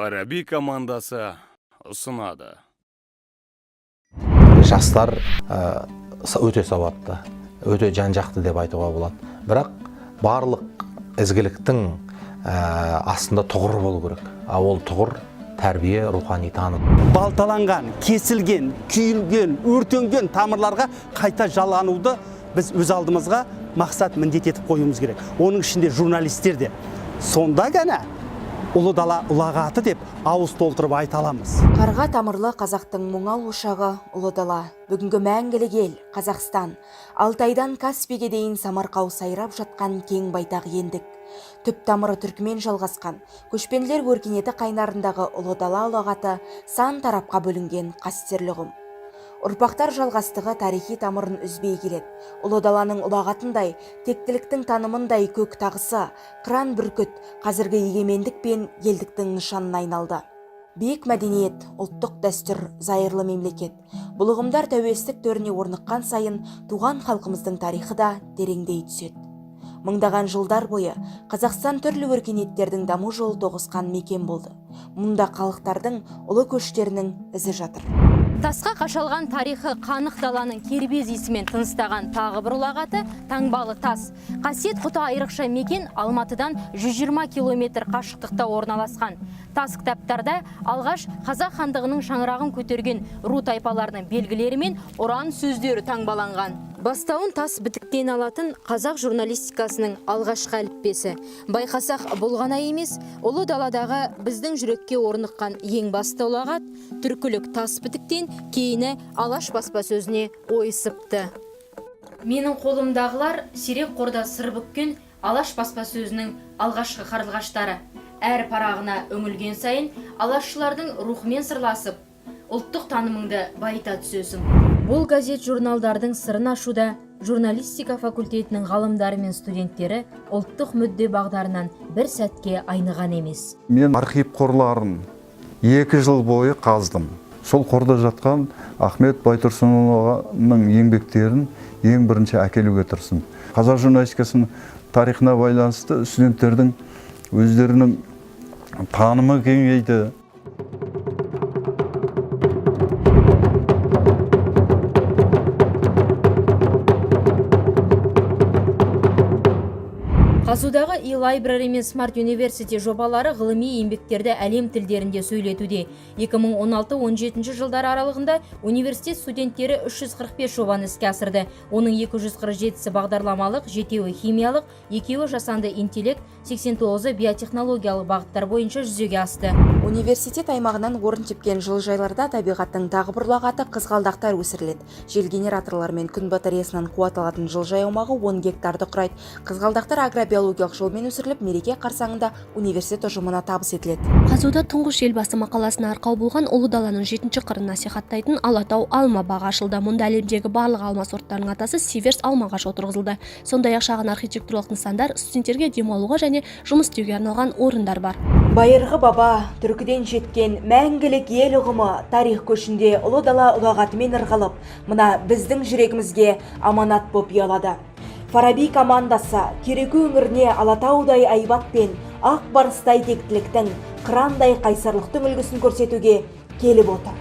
Фараби командасы ұсынады. Жастар өте сауатты, өте жан-жақты деп айтуға болады. Бірақ барлық ізгіліктің астында тұғыр болу керек. А ол тұғыр тәрбие, рухани таным. Балталанған, кесілген, күйілген, өртенген тамырларға қайта жалғануды біз өз алдымызға мақсат міндет етіп қоюымыз керек. Оның ішінде журналистер де. Сонда ғана Ұлы дала ұлағаты деп ауыз толтырып айта аламыз. Қарға тамырлы қазақтың мұңал ошағы Ұлы дала, бүгінгі мәңгілік ел Қазақстан. Алтайдан Каспийге дейін самарқау сайрап жатқан кең байтақ ендік. Түп тамыры түркімен жалғасқан, көшпенділер өркениеті қайнарындағы Ұлы дала ұлағаты сан тарапқа бөлінген қастерлі ұғым. Ұрпақтар жалғастығы тарихи тамырын үзбей келеді. Ұлы даланың ұлағатындай, тектіліктің танымындай көк тағысы, қыран бүркіт қазіргі егемендік пен елдіктің нышанына айналды. Биік мәдениет, ұлттық дәстүр, зайырлы мемлекет. Бұл ұғымдар тәуелсіздік төріне орныққан сайын туған халқымыздың тарихы да тереңдей түседі. Мыңдаған жылдар бойы Қазақстан түрлі өркениеттердің даму жолы тоғысқан мекен болды. Мұнда халықтардың ұлы көштерінің ізі жатыр. Тасқа қашалған тарихы қанық даланың кербез иісімен тыныстаған тағы бір ұлағаты таңбалы тас. Қасиет құты айрықша мекен Алматыдан 120 километр қашықтықта орналасқан. Тас кітаптарда алғаш қазақ хандығының шаңырағын көтерген ру тайпаларының белгілері мен ұран сөздері таңбаланған. Бастауын тас бітіктен алатын қазақ журналистикасының алғашқы әліппесі. Байқасақ, бұл ғана емес, ұлы даладағы біздің жүрекке орныққан ең басты ұлағат түркілік тас бітіктен кейіні Алаш баспасөзіне ойысыпты. Менің қолымдағылар сирек қорда сыр бүккен Алаш баспасөзінің алғашқы қарлығаштары. Әр парағына үңілген сайын алашшылардың рухымен сырласып, ұлттық танымыңды байыта түсесің. Бұл газет журналдардың сырын ашуда журналистика факультетінің ғалымдары мен студенттері ұлттық мүдде бағдарынан бір сәтке айныған емес. Мен архив қорларын 2 жыл бойы қаздым. Сол қорда жатқан Ахмет Байтұрсынұлының еңбектерін ең бірінші әкелуге тырыстым. Қазақ журналистикасының тарихына байланысты студенттердің өздерінің танымы кеңейді. Қазудағы e-library мен Smart University жобалары ғылыми еңбектерді әлем тілдерінде сөйлетуде. 2016-17 жылдар аралығында университет студенттері 345 жобаны іске асырды. Оның 247-сі бағдарламалық, 7-еуі химиялық, 2-еуі жасанды интеллект, 89-ы биотехнологиялық бағыттар бойынша жүзеге асты. Университет аймағынан орын тепкен жылыжайларда табиғаттың тағы бір ұлағаты қызғалдақтар өсіріледі. Жел генераторлары мен күн батареясынан қуат алатын жылыжай аумағы 10 гектарды құрайды. Қызғалдақтар агробиологиялық жолмен өсіріліп, мереке қарсаңында университет ұжымына табыс етіледі. Қазуда тұңғыш елбасы мақаласына арқау болған Ұлы даланың 7-ші қырын насихаттайтын Алатау алма бағы ашылды. Мұнда әлемдегі барлық алма сорттарының атасы Сиверс алма ағашы отырғызылды. Сондай-ақ шағын архитектуралық нысандар, студенттерге демалуға және жұмыс істеуге арналған орындар бар. Байырғы баба, түркіден жеткен мәңгілік ел ұғымы тарих көшінде Ұлы дала ұлағатымен ырғалып, мына біздің жүрегімізге аманат боп ұялады. Фараби командасы Кереку өңіріне Алатаудай айбат пен ақ барыстай тектіліктің, қырандай қайсарлықтың үлгісін көрсетуге келіп отыр.